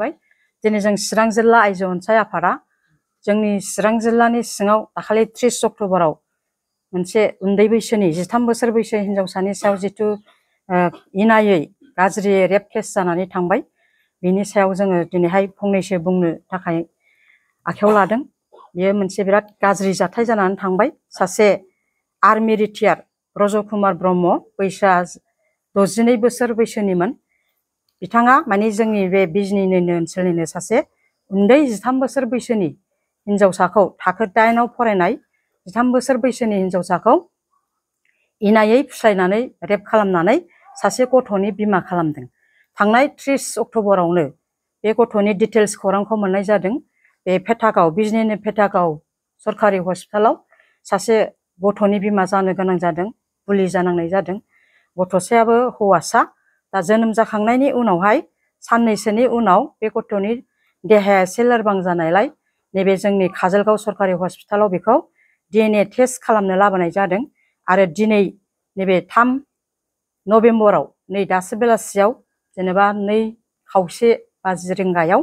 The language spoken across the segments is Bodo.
दिनै जों चिरां जिल्ला आइजो अनसाय आफादा जोंनि चिरां जिल्लानि सिङाव दाखालि 30 अक्ट'बराव मोनसे उन्दै बैसोनि 13 बोसोर बैसो हिनजावसानि सायाव जितु इनायै गाज्रि रेप केस जानानै थांबाय बिनि सायाव जोङो दिनैहाय फंनैसो बुंनो थाखाय आखायाव लादों। बेयो मोनसे बिराद गाज्रि जाथाय जानानै थांबाय। सासे आर्मि रिटायार ब्रज कुमार ब्रह्म बैसोआ 62 बोसोर बैसोनिमोन। बिथाङा माने जोंनि बे बिजनीनिनो ओनसोलनिनो सासे उन्दै 13 बोसोर बैसोनि हिनजावसाखौ थाखो 8 आव फरायनाय 13 बोसोर बैसोनि हिनजावसाखौ इनायै फुस्लायनानै रेप खालामनानै सासे गथ'नि बिमा खालामदों। थांनाय 30 अक्ट'बरावनो बे गथ'नि डिटेल्स खौरांखौ मोननाय जादों। बे पेटागाव बिजनीनि पेटागाव सरकारि हस्पिटालाव सासे गथ'नि बिमा जानो गोनां जादों, बुलि जानांनाय जादों। गथ'सायाबो हौवासा। दा जोनोम जाखांनायनि उनावहाय साननैसोनि उनाव बे गथ'नि देहाया एसे लोरबां जानायलाय नैबे जोंनि काजलगाव सरकारि हस्पिटालाव बेखौ DNA टेस्ट खालामनो लाबोनाय जादों आरो दिनै नैबे 3 नभेम्बराव नै दासो बेलासियाव जेनेबा 2:30 रिंगायाव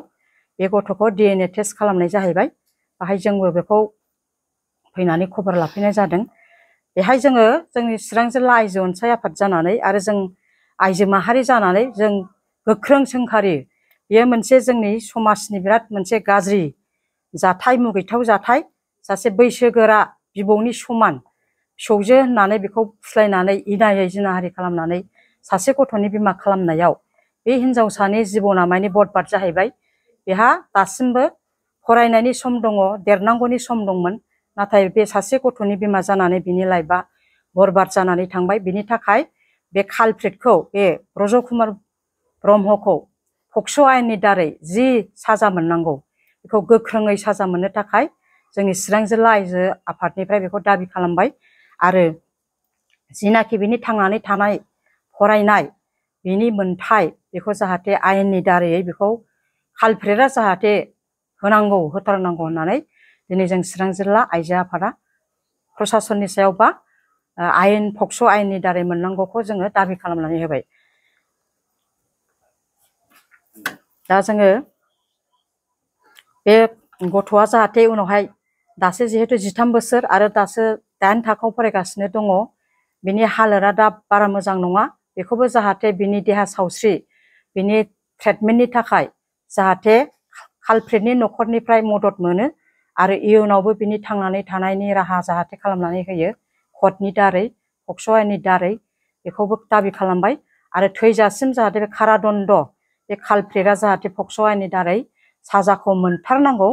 बे गथ'खौ DNA टेस्ट खालामनाय जाहैबाय। बाहाय जोंबो बेखौ फैनानै खबर लाफैनाय जादों। बेहाय जोङो जोंनि चिरां जिल्ला आइजो अनसाय आफाद जानानै आरो जों आइजो माहारि जानानै जों गोख्रों सोंखारि। बेयो मोनसे जोंनि समाजनि बिराद मोनसे गाज्रि जाथाय, मुगैथाव जाथाय। सासे बैसोगोरा बिबौनि समान फिसौजो होननानै बेखौ फुस्लायनानै इनायै जिनाहारि खालामनानै सासे गथ'नि बिमा खालामनायाव बे हिनजावसानि जिबना माने बरबाद जाहैबाय। बेहा दासिमबो फरायनायनि सम दङ, देरनांगौनि सम दंमोन, नाथाय बे सासे गथ'नि बिमा जानानै बिनि लाइफआ बरबाद जानानै थांबाय। बिनि थाखाय बे कालप्रिटखौ बे ब्रज कुमार ब्रह्मखौ पक्स' आयेननि दारै जि साजा मोननांगौ बेखौ गोख्रोङै साजा मोननो थाखाय जोंनि चिरां जिल्ला आइजो आफादनिफ्राय बेखौ दाबि खालामबाय। आरो जिनाखि बिनि थांनानै थानाय फरायनाय बिनि मोनथाय बेखौ जाहाथे आयेननि दारै बेखौ कालप्रिटआ जाहाथे होनांगौ, होथारनांगौ होननानै दिनै जों चिरां जिल्ला आइजो आफादा प्रसासननि सायाव बा आयेन पक्स' आयेननि दारै मोननांगौखौ जोङो दाबि खालामनानै होबाय। दा जोङो बे गथ'आ जाहाथे उनावहाय दासो जिहेतु 13 बोसोर आरो दासो 8 थाखोआव फरायगासिनो दङ, बिनि हालोदा दा बारा मोजां नङा। बेखौबो जाहाथे बिनि देहा सावस्रि बिनि ट्रिटमेन्टनि थाखाय जाहाथे कालप्रिटनि न'खरनिफ्राय मदद मोनो आरो इयुनावबो बिनि थांनानै थानायनि राहा जाहाथे खालामनानै होयो कर्टनि दारै, पक्स' आयेननि दारै बेखौबो दाबि खालामबाय। आरो थैजासिम जाहाथे बे कारादन्ड बे कालप्रिटआ जाहाथे पक्स' आयेननि दारै साजाखौ मोनथारनांगौ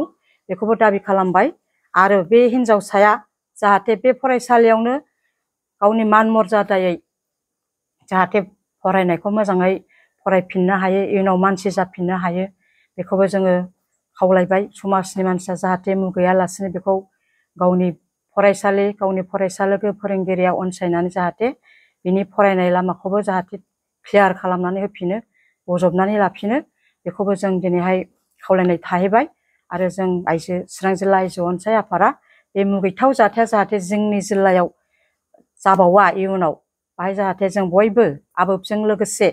बेखौबो दाबि खालामबाय। आरो बे हिनजावसाया जाहाथे बे फरायसालियावनो गावनि मान मर्यादायै जाहाथे फरायनायखौ मोजाङै फरायफिननो हायो, इयुनाव मानसि जाफिननो हायो बेखौबो जोङो खावलायबाय। समाजनि मानसिया जाहाथे मुगैयालासिनो बेखौ गावनि फरायसालि, गावनि फरायसालोगो फोरोंगिरिया अनसायनानै जाहाथे बिनि फरायनाय लामाखौबो जाहाथे क्लियार खालामनानै होफिनो, बजबनानै लाफिनो बेखौबो जों दिनैहाय खावलायनाय थाहैबाय। आरो जों आइजो चिरां जिल्ला आइजो अनसाय आफादा बे मुगैथाव जाथाया जाहाथे जोंनि जिल्लायाव जाबावा इयुनाव, बाहाय जाहाथे जों बयबो आबोबजों लोगोसे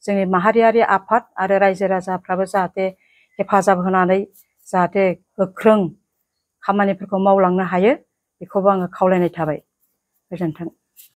जोंनि माहारियारि आफाद आरो रायजो राजाफ्राबो जाहाथे हेफाजाब होनानै जाहाथे गोख्रों खामानिफोरखौ मावलांनो हायो बेखौबो आङो खावलायनाय थाबाय। गोजोन्थों।